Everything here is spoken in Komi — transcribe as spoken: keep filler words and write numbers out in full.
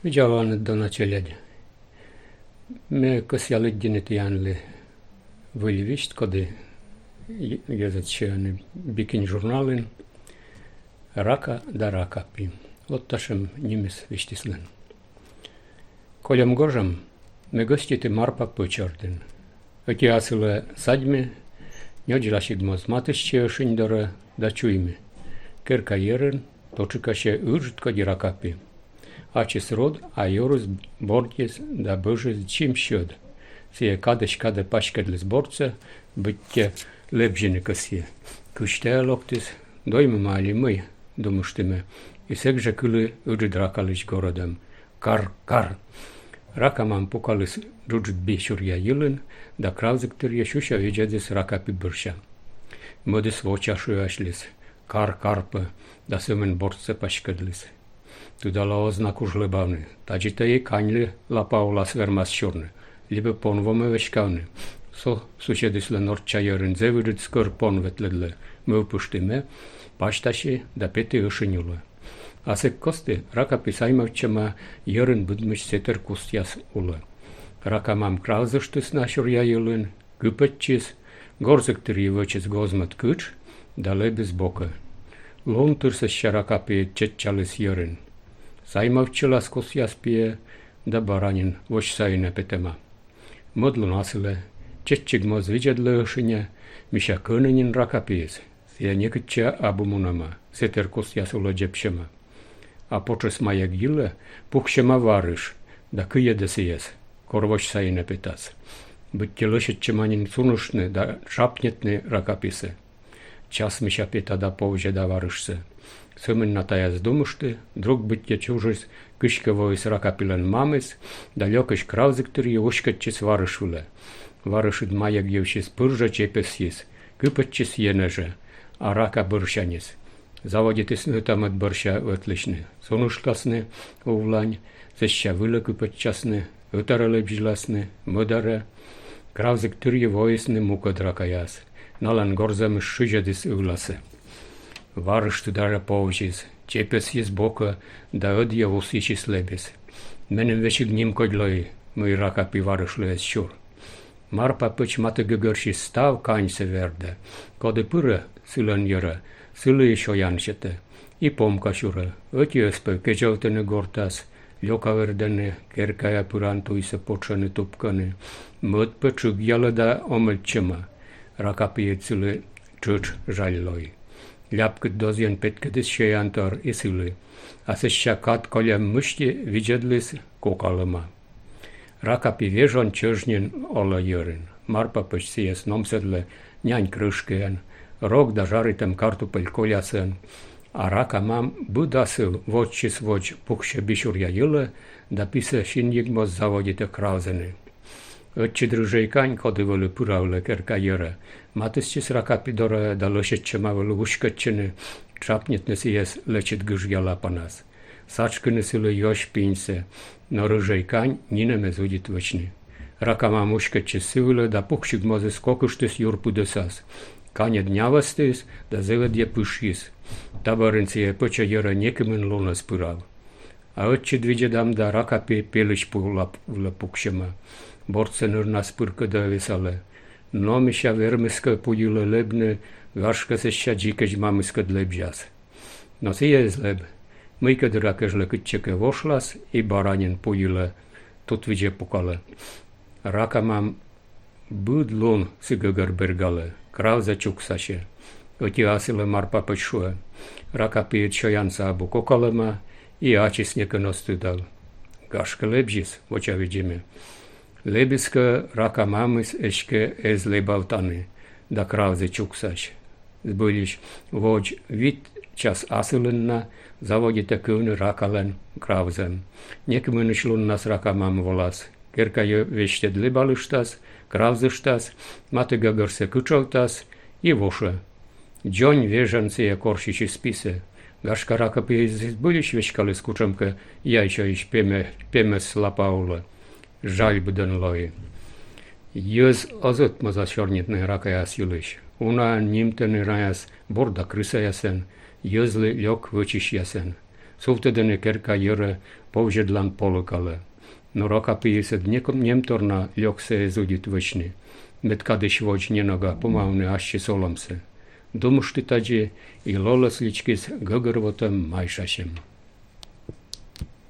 Видза оланныд, дона челядь. Ме кӧсъя лыддьыны тіянлы выль висьт, коді йӧзыд сиӧны «Би кинь» журналын. «Рака да ракапи». Вот татшӧм нимыс висьтыслӧн. Кольӧм гожӧм ме гӧститі Марпа пӧч ордын. Ӧти асылӧ садьми, нёдзласигмоз матыстчи ӧшинь дорӧ да чуйми: керка йӧрын тотшкасьӧ ыджыд кодь ракапи. Ачыс род, а ёрыс бордйыс да бӧжыс дзим сьӧд. Сійӧ кадысь кадӧ паськӧдліс бордсӧ, быттьӧ лэбзьыны кӧсйӧ. Кыдз тайӧ локтіс, доймӧма али мый, думышті ме, и сэк жӧ кылі ыджыд ракалысь горӧдӧм: «Кар-кар!» Ракамам пукаліс джуджыд би сюръя йылын да кравзігтырйи сюся видзӧдліс ракапи бӧрся. Мӧдыс воча шыасьліс: «Кар-кар пӧ!» да сӧмын бордсӧ паськӧдліс. Тыдалӧ, оз на куж лэбавны. Тадзи тайӧ каньлы лапа улас вермас сюрны либӧ пон вомӧ веськавны. Со суседыслӧн орчча йӧрын зэв ыджыд скӧр пон ветлӧдлӧ, мӧвпышті ме, пасьтаси да петі ӧшинь улӧ. А сэк кості ракапи саймовтчӧма йӧрын быдмысь сэтӧр кустъяс улӧ. Ракамам кравзыштіс на сюръя йылын, кыпӧдчис, горзігтырйи вӧчис гоз-мӧд кытш да лэбис бокӧ. Лунтыр сэсся ракапиыд чеччаліс йӧрын. Саймовтчылас кусъяс пиӧ да бара нин восьса инӧ петӧма. Мӧд лун асылӧ, чеччигмоз видзӧдлі ӧшиньӧ, мися, кӧні нин ракапиыс. Сійӧ некытчӧ абу мунӧма, сэтӧр кусъяс улӧ дзебсьӧма. А потшӧс майӧг йылӧ пуксьӧма варыш да кыйӧдӧ сійӧс, кор восьса инӧ петас. Быттьӧ лӧсьӧдчӧма нин суныштны да тшапнитны ракаписӧ. Час, мися, пета да повзьӧда варышсӧ. Сӧмын на тайӧс думышті, друг быттьӧ чужис кыськӧ воис ракапилӧн мамыс да лёкысь кравзігтырйи уськӧдчис варыш вылӧ. Варышыд майӧг йывсьыс пыр жӧ чепӧсйис, кыпӧдчис енэжӧ, а рака бӧрсяньыс. Заводитісны ӧта-мӧд бӧрся ӧтлысьны. Суныштласны увлань, сэсся вылӧ кыпӧдчасны, ӧтарӧ лэбзьыласны, мӧдарӧ. Кравзігтырйи воисны мукӧд ракаяс. Налӧн горзӧмыс шызьӧдіс ывласӧ. Варыш тыдалӧ повзис, чепӧсйис бокӧ да ӧдйӧ вусйысис лэбис. Меным весиг нимкодь лои, мый ракапи варышлы эз сюр. Марпа пӧч матігӧгӧрсьыс став каньсӧ вердӧ. Коді пырӧ сылӧн йӧрӧ, сылы и сёян сетӧ, и помка сюрӧ. Ӧтиӧс пӧ кедзӧвтӧны гортас, лёка вердӧны, керкаӧ пыран туйсӧ потшӧны, тупкӧны. Мӧд пӧ тшыгъялӧ да омӧльтчӧма. Ракапиыд сылы тшӧтш жаль лои. Ляпкыд дозйӧн петкӧдіс сёянтор и сылы. А сэсся кад кольӧм мысти видзӧдліс кокалӧма. Ракапи вежон чӧж нин олӧ йӧрын. Марпа пӧч сійӧс номсӧдлӧ нянь крышкиӧн, рок да жаритӧм картупель колясӧн. А ракамам быд асыв водзсьыс-водз пуксьӧ би сюръя йылӧ да писӧ синйыгмоз заводитӧ кравзыны. Ӧтчыд рыжӧй кань, коді вӧлі пыравлӧ керка йӧрӧ, матыстчис ракапи дорӧ да лӧсьӧдчӧма вӧлі уськӧдчыны, тшапнитны сійӧс лэчыд гыжъя лапанас. Сатшкыны сылы ёсь пиньсӧ, но рыжӧй кань нинӧм эз удит вӧчны. Ракамам уськӧдчис сы вылӧ да пуксьыгмозыс кокыштіс юр пыдӧсас. Каньыд нявӧстіс да зэв ӧдйӧ пышйис. Та бӧрын сійӧ пӧчӧ йӧрӧ некымын лун эз пырав. А ӧтчыд видзӧдам да, ракапи пельысь пу лап вылӧ пуксьӧма. Бордсӧ нырнас пыр кӧдӧ весалӧ. Но, мися, вермис кӧ пу йылӧ лэбны, гашкӧ, сэсся дзикӧдз мамыскӧд лэбзяс. Но сійӧ эз лэб. Мыйкӧ дыра кежлӧ кытчӧкӧ вошлас и бара нин пу йылӧ тут видзӧ пукалӧ. Ракамам быд лун сы гӧгӧр бергалӧ, кравзӧ чуксасьӧ. Ӧти асылӧ Марпа пӧч шуӧ: ракапиыд сёянсӧ абу кокалӧма, и ачыс некӧн оз тыдав. Гашкӧ, лэбзис, вочавидзи ме. Лэбис кӧ, ракамамыс эськӧ эз лэбавтаны да кравзӧ чуксась. Збыльысь, водз вит час асылын на заводитӧ кывны ракалӧн кравзӧм. Некымынысь луннас ракамам волас. Керкаӧ весьтӧд лэбалыштас, кравзыштас, матігӧгӧрсӧ кытшовтас и вошӧ. Дзонь вежон сійӧ корсьысис писӧ. Гашкӧ, ракапиыс збыльысь веськаліс кутшӧмкӧ яйсёысь пемӧ-, пемӧс лапа улӧ. Жаль быдӧн лои. Йӧз оз ӧтмоза сёрнитны ракаяс йылысь. Унаӧн нимтӧны найӧс борда крысаясӧн, йӧзлы лёк вӧчысьясӧн. сувтӧдӧны керка йӧрӧ повзьӧдлан полыкалӧ. Но Рокапиыс ӧд некым немторна лёксӧ эз удит вӧчны, мед кадысь водз ненога помавны ассьыс олӧмсӧ. Думышті тадзи, и лолӧс личкис гӧгӧрвотӧм майшасьӧм.